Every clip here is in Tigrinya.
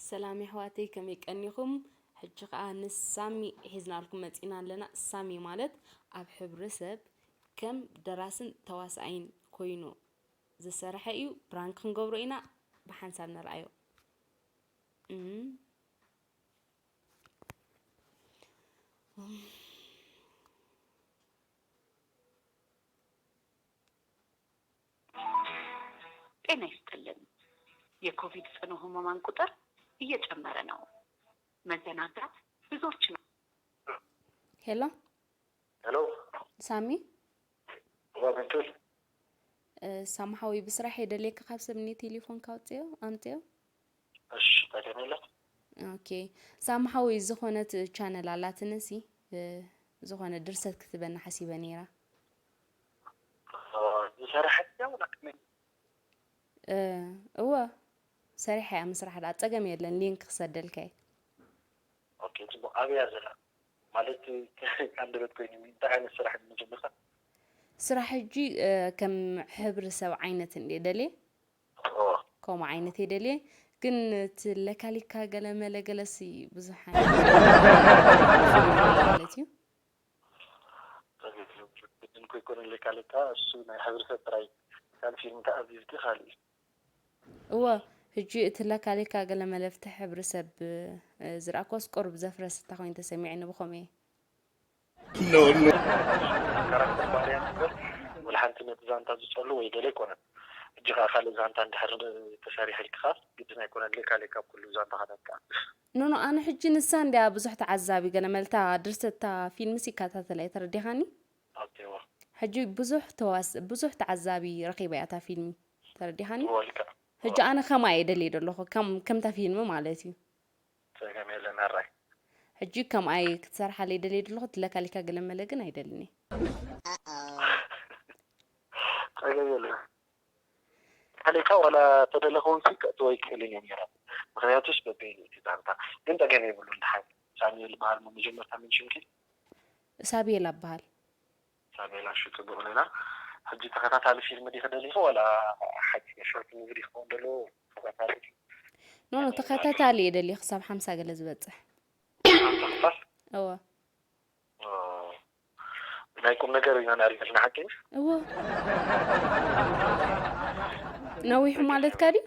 ሰላም የሕዋተይ፣ ከመይ ቀኒኹም? ሕጂ ኸኣ ንሳሚ ሒዝናልኩም መጺና ኣለና። ሳሚ ማለት ኣብ ሕብረተሰብ ከም ደራስን ተዋሳኣይን ኮይኑ ዝሰርሐ እዩ። ፕራንክ ክንገብሮ ኢና፣ ብሓንሳብ ንርኣዮ። እም። ጤና ይስጥልን። የኮቪድ ጽኑ ህሙማን ቁጥር እየጨመረ ነው። መዘናጋት ብዙዎችን ሄሎ ሄሎ ሳሚ፣ እዋ ብንቱል እ፣ ሳሚ ሓወይ፣ ብስራሕ የደልየካ፣ ካብ ሰብ እኒ ቴሌፎን ካውፅዮ ኣምፅዮ። እሺ ጠገም የለን ኦኬ ሳሚ ሓወይ፣ ዝኾነት ቻነል ኣላትንሲ፣ እ፣ ዝኾነ ድርሰት ክትበና ሓሲበ ነይራ። ዝሰረሐት ያው ላክመኝ እ፣ እወ ሰሪሐ እያ። ምስራሕ ዳ ፀገም የለን፣ ሊንክ ክሰደልካ እየ። ኦኬ ጽቡቅ ኣበያ ዘላ ማለት ካንደበት ኮይኑ እንታይ ዓይነት ስራሕ መጀመርታ ስራሕ ሕጂ እ፣ ከም ሕብረተሰብ ዓይነት እንደ ደልየ ኦ ከምኡ ዓይነት እየ ደልየ። ግን እቲ ለካሊካ ገለ መለ ገለሲ ብዙሕ ዓይነት ማለት እዩ። ግን ኮይኮነ ለካለካ እሱ ናይ ሕብረተሰብ ጥራይ ካልእ ፊልም ተኣዚዝኪ ካልእ እዩ እወ ሕጂ እቲ ለካሊካ ገለ መለ ፍትሕ ሕብረተሰብ እ፣ ዝረኣኮስ ቁሩብ ዘፍረስ እታ ኮይኑ ተሰሚዕኒ ብኸምኡ እየ። ካራክተር ባህርያት እምበር ወላ ሓንቲ ነቲ ዛንታ ዝጸሉ ወይ ገለ ኣይኮነን። ሕጂ ከዓ ካልእ ዛንታ እንድሕር ተሰሪሕልኪ ከዓ ግድን ኣይኮነን ለካለካ ኣብ ኩሉ ዛንታ ከነካ ኖኖ ኣነ ሕጂ ንሳ እንድያ ብዙሕ ተዓዛቢ ገለ መልታ ድርሰት እታ ፊልምስ ይከታተላ እየ ተረዲኻኒ። ኣብቴዋ ሕጂ ብዙሕ ተዋስ ብዙሕ ተዓዛቢ ረኺባ እያ እታ ፊልሚ ተረዲኻኒ። ወልካ ሕጂ ኣነ ከምኣ እየ ደልየ ደለኹ ከም ከምታ ፊልሚ ማለት እዩ። ጸገም የለን ኣራይ ሕጂ ከምኣይ ክትሰርሓለይ ደልየ ደለኹ ትለካሊካ ገለ መለ ግን ኣይደልን እየ። ጸገም የለን ካሌካ ዋላ ተደለኸውን ሲ ከእትዎ ይክእልን እዮም ነይሮም። ምክንያቱስ በበይኑ እቲ ዛንታ ግን ጸገም የብሉን። ድሓን ሳሙኤል ዝበሃል ሞ መጀመርታ ምንሽንኪ ሳብየል ኣበሃል። ሳሙኤል ኣሹ ጽቡቅ ሌላ ሕጂ ተኸታታሊ ፊልም ዲ ክደሊኹ ዋላ ሓቂ ሾርት ሙቪ ዲ ክኸውን ደለዎ ተኸታታሊ ኖ ኖ ተኸታታሊ እየ ደልየ ክሳብ ሓምሳ ገለ ዝበጽሕ። ሓምሳ ክፋል እወ ናይ ቁም ነገር ኢና ንዕልል ንሓቂ እወ ነዊሑ ማለትካ ድዩ?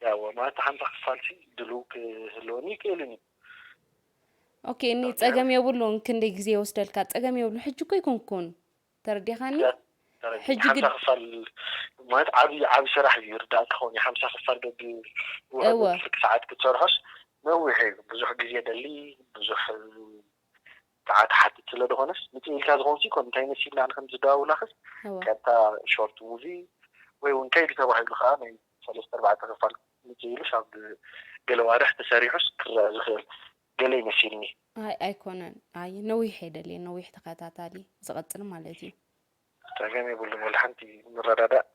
ያው ማለት ሓምሳ ክፋል ሲ ድልው ክህልወኒ ይክእልን እዩ። ኦኬ እኒ ጸገም የብሉን። ክንደይ ግዜ ይወስደልካ? ጸገም የብሉን። ሕጂ እኮ ኣይኮንኩን ተረዲኻኒ። ሕጂ ሓምሳ ግድ- ክፋል ማለት ዓብዪ ዓብዪ ስራሕ እዩ። ይርዳእካ ኸውን ሓምሳ ክፋል በቢ እወ። ፍርቂ ሰዓት ክትሰርሖስ ነዊሕ እዩ። ብዙሕ ግዜ ደሊ ብዙሕ ሰዓት ሓትት ስለ ዝኾነስ ምፅእ ኢልካ ዝኾንሲ ኮን እንታይ መሲልና ንክም ዝደዋውላክስ እወ ቀጥታ ሾርት ሙቪ ወይ እውን ከይዱ ተባሂሉ ከዓ ናይ ሰለስተ ኣርባዕተ ክፋል ምፅእ ኢሉስ ኣብ ገለ ዋርሕ ተሰሪሑስ ክረአ ዝኽእል ገለ ይመሲልኒ። ኣይ ኣይኮነን። ኣይ ነዊሕ ኣይደልየን፣ ነዊሕ ተኸታታሊ ዝቐጽል ማለት እዩ። ጸገም የብሉን። ወላ ሓንቲ ንረዳዳእ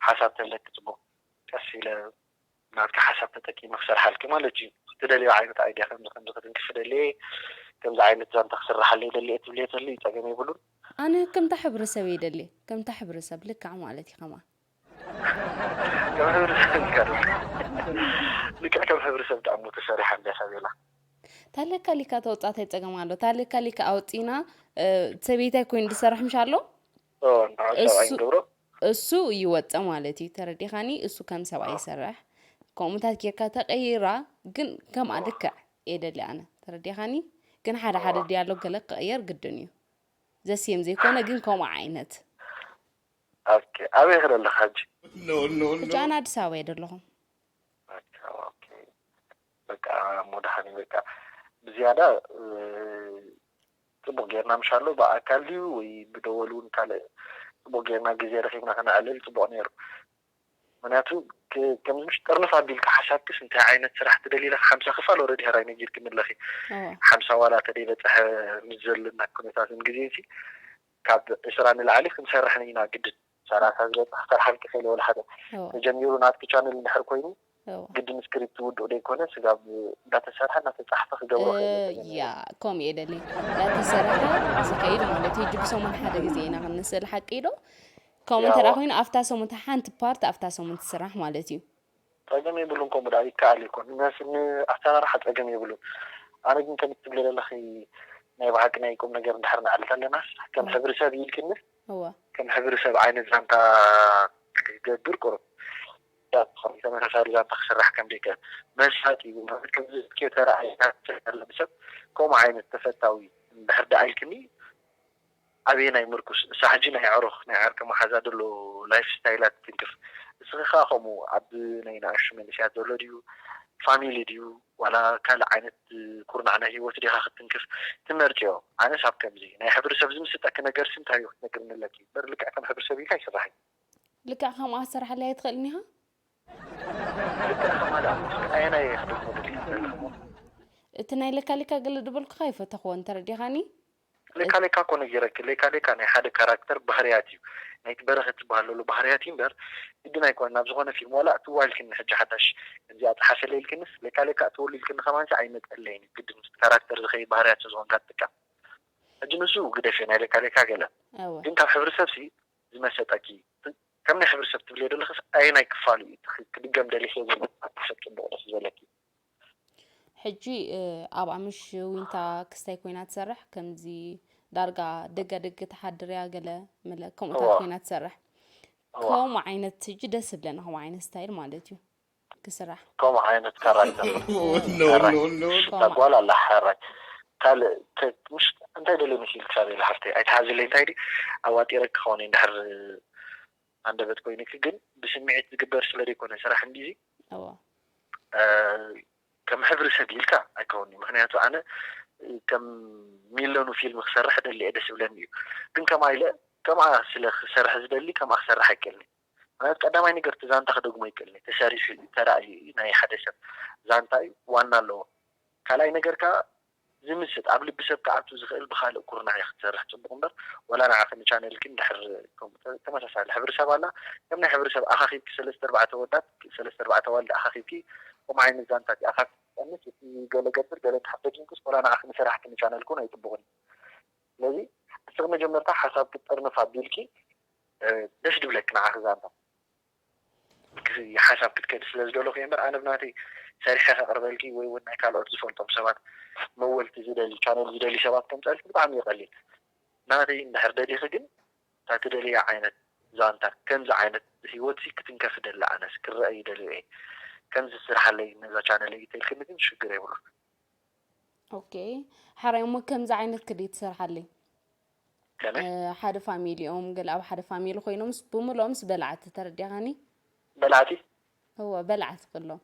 ሓሳብ ተለኪ ጽቡቕ ቀስ ኢለ ናትካ ሓሳብ ተጠቂመ ክሰርሓልኪ ማለት እዩ። ትደልዮ ዓይነት ኣይድያ ከምዚ ከምዚ ክትንክፍ ደልየ ከምዚ ዓይነት ዛንታ ክስርሓለይ ደልየ ትብልዮ ተልዩ ጸገም የብሉን። ኣነ ከምታ ሕብረሰብ እየ ደልየ፣ ከምታ ሕብረሰብ ልክዕ ማለት እዩ ከማ ከም ሕብረተሰብ ኢልካ ዶ ልክዕ ከም ሕብረተሰብ ደኣ እሞ ተሰሪሓ እንድያ ሳቤላ። ታለካሊካ ተውጻእታይ ጸገም ኣሎ። ታለካሊካ ኣውጺና ሰበይታይ ኮይኑ ዝሰርሕ ምሽ ኣሎ ኦ ንዓ ሰብኣይ እሱ- ንገብሮ እሱ ይወጽእ ማለት እዩ። ተረዲኻኒ? እሱ ከም ሰብኣይ ይሰርሕ። ከምኡታት ጌርካ ተቐይራ ግን ከምኣ ልክዕ እየ ደሊ ኣነ። ተረዲኻኒ? ግን ሓደ ሓደ ዲያሎግ ገለ ክቕየር ግድን እዩ። ዘስየም ዘይኮነ ግን ከምኡ ዓይነት። ኦኬ ኣበይ ክደ ኣለኻ ሕጂ? ሕጂ ኣነ ኣዲስ ኣበባ እየ ደለኹ። ኦኬ በቃ እሞ ደሓን እዩ በቃ ብዝያዳ እ፣ ጽቡቅ ጌርና ምሽ ኣሎ ብኣካል ድዩ ወይ ብደወል እውን ካልእ ጽቡቅ ጌርና ግዜ ረኪብና ከነዕልል ጽቡቅ ነይሩ። ምክንያቱ ክ- ከምዚ ምሽ ጥርንፍ ኣቢልካ ሓሳብክስ እንታይ ዓይነት ስራሕ ትደሊ ኢለ ሓምሳ ክፋል ወረዲ ሕራይ ነጊርክኒ ኣለኺ። እወ። ሓምሳ ዋላ ተደይበፅሐ ምስ ዘለና ኩነታትን ግዜን ሲ ካብ ዕስራ ንላዕሊ ክንሰርሕ ኢና ግድን ሰላሳ ዝበፅሕ ክሰርሓልኪ ክእል ወላ ሓደ እወ። ተጀሚሩ ናትኪ ቻነል እንድሕር ኮይኑ እወ። ግድን ስክሪፕት ውድኡ ደይኮነ ስጋብ እንዳተሰርሐ እናተፃሕፈ ክገብሮ ክእል እየ። ያ ከምኡ እየ ደሊ እንዳተሰርሐ ዝኸይድ ማለት እዩ። ሕጂ ብሰሙን ሓደ ግዜ ኢና ክንስእል ሓቂ ዶ? ከምኡ ያዋ። እንተ ኮይኑ ኣብታ ሰሙን ሓንቲ ፓርት ኣብታ ሰሙን ትስራሕ ማለት እዩ። ጸገም የብሉን። ከምኡ ደኣ ይከኣል ይኮን ንስ ንኣሰራርሓ ጸገም የብሉን። ኣነ ግን ከም ትብለ ዘለኺ ናይ ብሓቂ ናይ ቁም ነገር እንድሕር ንዕልት ኣለና ከም ሕብረተሰብ ኢልክኒ እዋ ከም ሕብረተሰብ ዓይነት ዛንታ ክገብር ቁሩብ ተመሳሳሊ ዛንታ ክስራሕ ከም ደይከ መሳጢ እዩ ማለት ከም ተረኣይና ሰብ ከምኡ ዓይነት ተፈታዊ እንድሕር ደኣ ኢልክኒ ኣበየናይ ምርኩስ እሳ ሕጂ ናይ ኣዕሩኽ ናይ ዓርከ መሓዛ ዘሎ ላይፍ ስታይላት ትንክፍ እስኺ ከኣ ከምኡ ኣብ ናይ ንኣሽቱ መንእሰያት ዘሎ ድዩ ፋሚሊ ድዩ ዋላ ካልእ ዓይነት ኩርናዕ ናይ ሂወት ዲኻ ክትንክፍ ትመርጽዮ ኣነስ ኣብ ከምዚ ናይ ሕብረተሰብ ዝምስጠኪ ነገርሲ እንታይ እዩ ክትነግርኒ ኣለኪ እምበር ልክዕ ከም ሕብረተሰብ ኢልካ ኣይስራሕን ልክዕ ከምኣ ክትሰርሓለይ ኣይትኽእልን ኢኻ ልክዕ ከማልኣ ኣየናይ ክትብሎ ዘለኹ እቲ ናይ ለካሊካ ገለ ዝበልኩኻ ይፈተኽዎ እንተረዲኻኒ ሌካ ሌካ እኮ ነጊረኪ ሌካ ሌካ ናይ ሓደ ካራክተር ባህርያት እዩ ናይቲ በረኸት ዝበሃል ዘሎ ባህርያት እዩ እምበር ግድን ኣይኮነ ናብ ዝኾነ ፊልም ዋላ እትዋ ኢልክኒ ሕጂ ሓዳሽ እዚኣ ፀሓፈለ ኢልክንስ ሌካ ሌካ እትወሉ ኢልክኒ ከማንሲ ኣይመፀለይን እዩ ግድን ምስቲ ካራክተር ዝኸይድ ባህርያት ስለዝኾንካ ትጥቀም ሕጂ ንሱ ግደፍዮ ናይ ሌካ ሌካ ገለ እወ ግን ካብ ሕብረተሰብ ሲ ዝመሰጠኪ ከም ናይ ሕብረተሰብ ትብልዮ ዘለኽስ ኣየናይ ክፋሉ እዩ እቲ ክድገም ደሊኽዮ ዘሎ ኣተሓሰብ ፅቡቕ ደስ ዝበለኪ ሕጂ ኣብ ኣምሽ ዊንታ ክስታይ ኮይና ትሰርሕ ከምዚ ዳርጋ ደጋ ደገ ትሓድር እያ ገለ መለ ከምኡታት እዋ። ኮይና ትሰርሕ እዋ። ከምኡ ዓይነት ሕጂ ደስ ዝብለኒ ከምኡ ዓይነት ስታይል ማለት እዩ ክስራሕ ከምኡ ዓይነት ካራክተር no, no, no. እታ ጓል ኣላ ሓራይ ካልእ ከ- ምሽ እንታይ ደልየ መሲል ክሳብ ኢለ ሓፍተይ ኣይትሓዝለይ እንታይ ዲ ኣዋጢረ ክኸውን እየ እንድሕር ኣንደበት ኮይኑኪ ግን ብስምዒት ዝግበር ስለ ዘይኮነ ስራሕ እንዲዚ እዋ እ፣ ከም ሕብረተሰብ ኢልካ ኣይከውን እዩ ምክንያቱ ኣነ እ፣ ከም ሚለኑ ፊልም ክሰርሕ ደሊ እየ ደስ ይብለኒ እዩ ግን ከምኣ ኢለ ከምኣ ስለ ክሰርሕ ዝደሊ ከምኣ ክሰርሕ ኣይክእልኒ ምክንያቱ ቀዳማይ ነገር እቲ ዛንታ ክደግሞ ይክእልኒ ተሰሪሑ እዩ ተራእዩ እዩ ናይ ሓደ ሰብ ዛንታ እዩ ዋና ኣለዎ ካልኣይ ነገር ከዓ ዝምስጥ ኣብ ልቢ ሰብ ክኣቱ ዝኽእል ብካልእ ኩርናዕ እየ ክትሰርሕ ፅቡቅ እምበር ዋላ ንዓኺ ንቻነልኪ እንድሕር ከምኡ ተ- ተመሳሳሊ ሕብረተሰብ ኣላ ከም ናይ ሕብረተሰብ ኣኻኺብኪ ሰለስተ ኣርባዕተ ወዳት ሰለስተ ኣርባዕተ ኣዋልድ ኣኻኺብኪ ከምኡ ዓይነት ዛንታት እዩ ኣኻኺብኪ ትፀንስ እቲ ገለ ገፅር ገለ ትሓፍተኪ እንክስ ዋላ ንዓኺ ንሰራሕኪ ንቻነልኪ እውን ኣይፅቡቅን እዩ ስለዚ እስኺ መጀመርታ ሓሳብ ክትጠርንፍ ኣቢልኪ እ፣ ደስ ድብለኪ ንዓኺ ዛንታ ሓሳብ ክትከዲ ስለ ዝደለኹ እየ እምበር ኣነ ብናተይ ሰሪሐ ከቕርበልኪ ወይ እውን ናይ ካልኦት ዝፈልጦም ሰባት መወልቲ ዝደሊ ቻነል ዝደሊ ሰባት ከምፀልኪ ብጣዕሚ እዩ ቀሊል ናተይ እንድሕር ደሊኺ ግን እታ ትደልያ ዓይነት ዛንታ ከምዚ ዓይነት ህይወት ሲ ክትንከፍ ደሊ ኣነስ ክረአ ይደልዮ እየ ከምዚ ስርሓለይ ነዛ ቻነለይ ተልክኒ ግን ሽግር የብሉ ኦኬ ሓራይ እሞ ከምዚ ዓይነት ክዲ ትሰርሓለይ ከመይ ሓደ ፋሚሊኦም ገለ ኣብ ሓደ ፋሚሊ ኮይኖምስ ብምልኦምስ በላዕቲ ተረዲኻኒ በላዕቲ እወ በላዕቲ ክሎም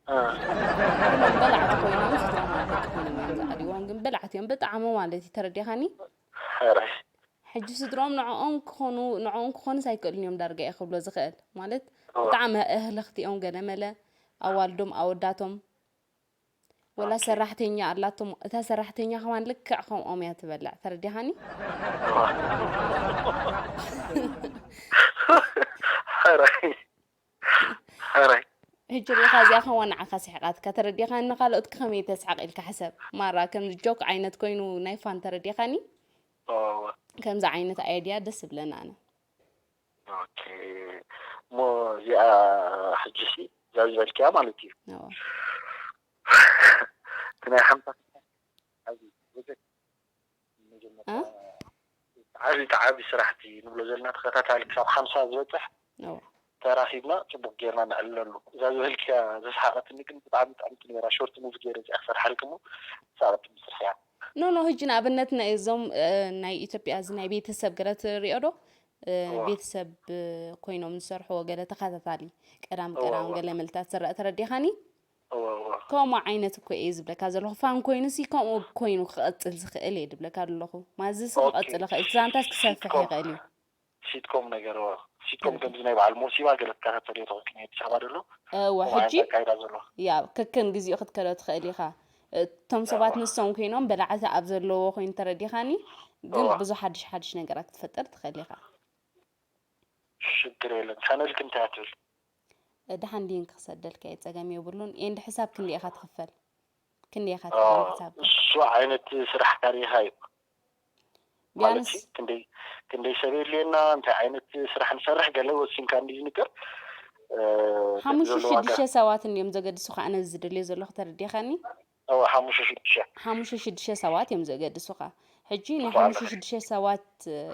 እ፣ ኩሎም በላዕቲ ኮይኖም ስድሮም ኣብ ደቂ ኮይኖም እዮም ዝዓልዎም ግን በላዕቲ እዮም ብጣዕሚ ማለት እዩ ተረዲኻኒ ሕራይ ሕጂ ስድሮም ንዕኦም ክኾኑ ንዕኦም ክኾኑስ ኣይክእሉን እዮም ዳርጋ እየ ክብሎ ዝኽእል ማለት እወ ብጣዕሚ ኣህለኽቲ እዮም ገለ መለ ኣዋልዶም ኣወዳቶም ወላ ኦኬ። ሰራሕተኛ ኣላቶም እታ ሰራሕተኛ ከማን ልክዕ ከምኦም እያ ትበልዕ ተረዲኻኒ ሕራይ ሕራይ ሕጂ ሪኢኻ እዚኣ ከማ ንዓኻ ስሒቓትካ ተረዲኻኒ ንኻልኦትኪ ከመይ ተስሕቕ ኢልካ ሕሰብ ማራ ከምዚ ጆክ ዓይነት ኮይኑ ናይ ፋን ተረዲኻኒ እወ ከምዚ ዓይነት ኣየድያ ደስ ዝብለኒ ኣነ ኦኬ እሞ እዚኣ ሕጂ ሲ እዛ ዝበልክያ ማለት እዩ እወ እቲ ናይ ሓምሳ ዓቢ ፕሮጀክት መጀመርታ እ? ዓቢ እቲ ዓቢ ስራሕቲ ንብሎ ዘለና ተኸታታሊ ክሳብ ሓምሳ ዝበፅሕ እወ ተራኺብና ፅቡቅ ጌርና ነዕልለሉ እዛ ዝበልክያ ዘስሓቀትኒ ግን ብጣዕሚ ጥዕምቲ ነራ ሾርት ሙቪ ገይረ እዚኣ ክሰርሓልኪ እሞ ሳቀትኒ ስርሕያ ኖ ኖ ሕጂ ንኣብነት ናይ እዞም እ፣ ናይ ኢትዮጵያ እዚ ናይ ቤተሰብ ገለ ትሪኦ ዶ እ፣ እዋ። ቤተሰብ እ፣ ኮይኖም ዝሰርሕዎ ገለ ተኸታታሊ ቀዳም እዋ፣ ቀዳም እዋ። ገለ መልታት ዝረአ ተረዲኻኒ እወ እወ ከምኡ ዓይነት እኮ እየ ዝብለካ ዘለኹ ፋን ኮይኑሲ ከምኡ ኮይኑ ክቐፅል ዝኽእል እየ ዝብለካ ዘለኹ ማዝስ ኦኬ። ክቐፅል ይኽእል ዛንታስ ክሰፍሕ ሲትኮም። ይኽእል እዩ ሲትኮም ነገር እወ ሲትኮም ከምዚ ናይ በዓል ሞሲባ ገለ ትከታተልዮ ተኾንኪ ናይ ኣዲስ ኣበባ ደሎ እወ ከምኡ ዓይነት ሕጂ ኣካይዳ ዘሎ ያ ከከም ግዜኡ ክትከዶ ትኽእል ኢኻ እቶም ሰባት ንሶም ኮይኖም በላዕቲ ኣብ ዘለዎ ኮይኑ ተረዲኻኒ ግን እዋ። ብዙ ሓድሽ ሓድሽ ነገራት ክትፈጥር ትኽእል ኢኻ ሽግር የለን ቻነልኪ እንታይ እያ ትብል ድሓን ሊንክ ክሰደልካ እየ ፀገም የብሉን ኤንድ ሕሳብ ክንደይ ኢኻ ትኽፈል ክንደይ ኢኻ ኣዎ፣ ትኽፈል ሕሳብ እሱ ዓይነት ስራሕ ካሪኻ እዩ ማለት ቢያንስ እዩ። ክንደይ ክንደይ ሰብ የድልየና እንታይ ዓይነት ስራሕ ንሰርሕ ገለ ወሲንካ እንዲ ዝንገር ሓሙሽተ ሽዱሽተ ሰባት እዮም ዘገድሱኻ። ኣነ ዝደልዮ ዘለኹ ተረዲኻኒ። እወ ሓሙሽተ ሽዱሽተ ሓሙሽተ ሽዱሽተ ሰባት እዮም ዘገድሱኻ። ሕጂ ናይ ሓሙሽተ ሽዱሽተ ሰባት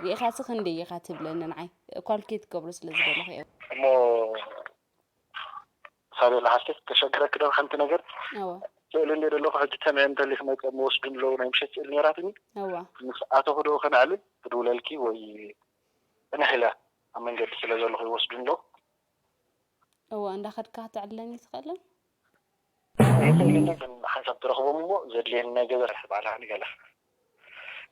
ርኢኻሲ ክንደይ ኢኻ ትብለኒ ንዓይ? ኳልኩሌት ክገብሮ ስለ ዝደለኹ እየ። እሞ ሳቤላ ሓፍተይ፣ ከሸግረኪ ዶ ሓንቲ ነገር? እወ ስእሊ እንደ ዘለኹ ሕጂ ተምኤ እንተሊኽ መፀ መወስዱ ኣለዉ ናይ ምሸት ስእሊ ነይራትኒ። እወ ምስ ኣተኹ ዶ ከነዕልል ክድውለልኪ ወይ? ፅንሕ ኢለ ኣብ መንገዲ ስለ ዘለኹ ይወስዱ ኣለዉ። እወ እንዳኸድካ ክትዕልለኒ ትኽእልን? ሓንሳብ ትረኽቦም እሞ ዘድልየኒ ናይ ገዛ ርሕብ ኣላ ንገላ።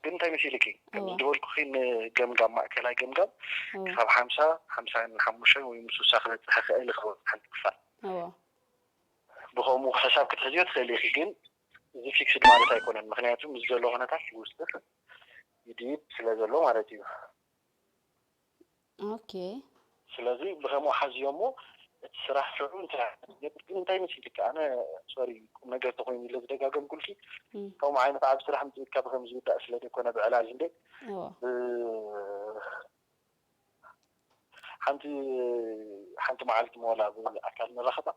ግን እንታይ መሲልኪ? ከምዚ እወ ዝበልኩኺ ንገምጋም ማእከላይ ገምጋም እወ ክሳብ ሓምሳ ሓምሳን ሓሙሽተን ወይ ምስ ውሳ ክበፅሐ ክእል ይኸውን ሓንቲ ክፋል። እወ ብኸምኡ ሕሳብ ክትሕዝዮ ትኽእሊ ኢኺ። ግን እዚ ፊክስድ ማለት ኣይኮነን። ምኽንያቱ ምስ ዘሎ ኩነታት ይውስኽ ይድይብ ስለ ዘሎ ማለት እዩ። ኦኬ ስለዚ ብኸምኡ ሓዝዮ እሞ እቲ ስራሕ ሽዑ እንታይ ግን እንታይ መሲልካ? ኣነ ሶሪ ቁም ነገር ተኮይኑ ኢለ ዝደጋገምኩልኪ እም፣ ከምኡ ዓይነት ዓብ ስራሕ ምፅኢትካ ብከም ዝውዳእ ስለ ዘይኮነ ብዕላል እንደ እወ ሓንቲ ሓንቲ መዓልቲ መዋላ ብኣካል ንራኸባ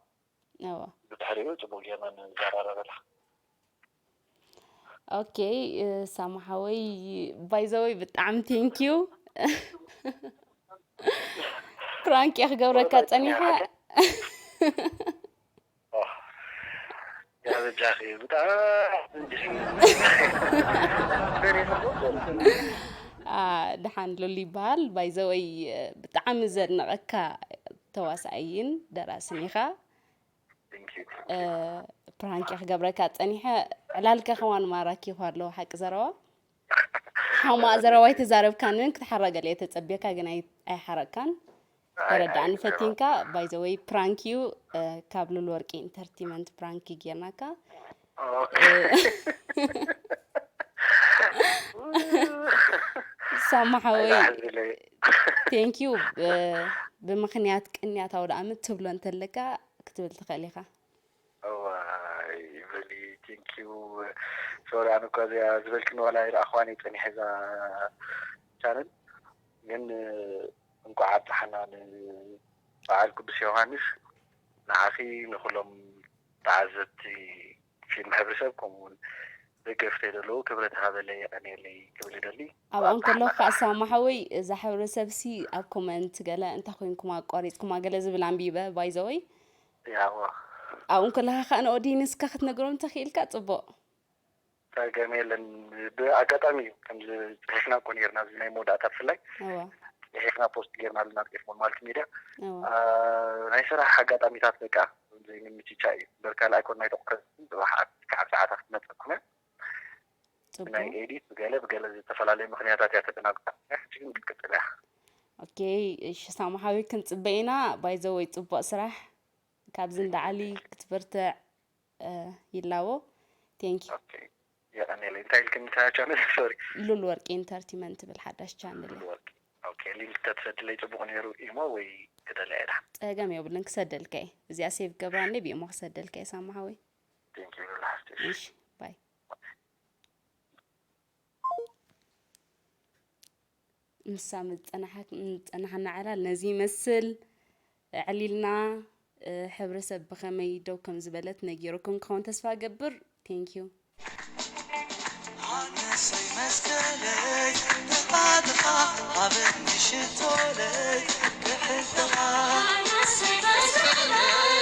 እወ ብድሕሪኡ ፅቡቅ ጌርና ንዘራረበላ። ኦኬ ሳማ ሓወይ፣ ባይዘወይ ብጣዕሚ ቴንኪዩ። ፕራንክ እየ ክገብረካ ፀኒሐ። ያበጃኺ ብጣዕሚ ደስ አ፣ ደሓን ሉሉ ይበሃል። ባይዘወይ ብጣዕሚ ዘድነቐካ ተዋሳኣይን ደራስን ኢኻ። ፕራንክ እየ ክገብረካ ፀኒሐ። ዕላልካ ከማን ማራኪ ይኳ ኣለዎ ሓቂ ዘረባ። ሓማቕ ዘረባ ኣይተዛረብካንን ክትሓራ ገለ እየ ተፀብየካ ግን ኣይ- ኣይሓረቅካን። ተረዳእኒ ፈቲንካ። ባይዘወይ ፕራንክ እዩ። እ፣ ካብ ሉል ወርቂ ኢንተርቲመንት ፕራንክ ጌርናካ። ሳማ ሓወይ ቴንኪዩ። ብምኽንያት ቅንያት ኣውደ ኣመት ትብሎ እንተለካ ክትብል ትኽእል ኢኻ። እዋይ በሊ ቴንኪዩ። ሶሪ ኣነ እኳ እዚኣ ዝበልክኒ ዋላ ይረኣኽዋን እየ ፀኒሐ እዛ ቻነል። ግን እንኳዕ ኣብፀሓና ንበዓል ቅዱስ ዮሃንስ። ንዓኺ ንኩሎም ተዓዘብቲ ፊልም ሕብረተሰብ ከምኡ እውን ደገፍተይ ዘለዉ ክብረት ሃበለይ የቐንየለይ ክብል ይደሊ። ኣብኣ እንከለኹ ከዓ ሳማ ሓወይ እዛ ሕብረተሰብ ሲ ኣብ ኮመንት ገለ እንታይ ኮይንኩማ ኣቋሪፅኩማ ገለ ዝብል ኣንቢበ ባይዘወይ ያዋ ኣብኡ እንከለኻ ከዓ ንኦዲንስካ ክትነግሮም እንተኽኢልካ ፅቡቕ። ጸገም የለን። ብኣጋጣሚ እዩ ከምዚ ጽሒፍና እኮ ነርና ኣብዚ ናይ መወዳእታ ብፍላይ እዋ ጽሒፍና ፖስት ጌርና ኣለና ኣብ ኤፍሞን ማልቲ ሚድያ። እዋ አ፣ ናይ ስራሕ ኣጋጣሚታት በቃ ዘይምምችቻ እዩ እምበር ካልእ ኣይኮን ናይ ተቑረት ጽባሕ ኣብ ክዓብ ሰዓታ ክትመጸኩም እያ። ፅቡቅ ናይ ኤዲት ብገለ ብገለ ዝተፈላለዩ ምክንያታት እያ ተደናጉታ። ሕጂ ግን ክትቅጽል እያ። ኦኬ እሺ ሳማ ሓወይ ክንፅበ ኢና። ባይዘወይ ፅቡቅ ስራሕ ካብዚ እንዳዓሊ ክትበርትዕ እ፣ ይላቦ። ቴንኪ ኦኬ የቀኔለይ እንታይ ኢልክኒ እታ ቻነል ሶሪ ሉል ወርቂ ኢንተርቲመንት ትብል ሓዳሽ ቻነል እያ። ወርቂ ኦኬ ሊንክ ተትሰድለይ ጽቡቅ ነይሩ ኢሞ ወይ ክደልያ ኢዳ ፀገም የብልን ክሰደልካ እየ። እዚኣ ሴቭ ገብራ እንደ ብኢሞ ክሰደልካ እየ ሳማ ሓወይ። ቴንኪ ሉል ሓፍቲ እሺ ባይ። ንሳ ምዝፀናሓና ዕላል ነዚ ይመስል። ኣዕሊልና፣ እ፣ ሕብረተሰብ ብኸመይ ደው ከም ዝበለት ነጊሩኩም ክኸውን ተስፋ እገብር። ቴንኪዩ። ኣነሰይ መስቀለይ ጥቓ ጥቓ ኣብ ምሽቶለይ ክሕልኻ ኣነሰይ መስቀለይ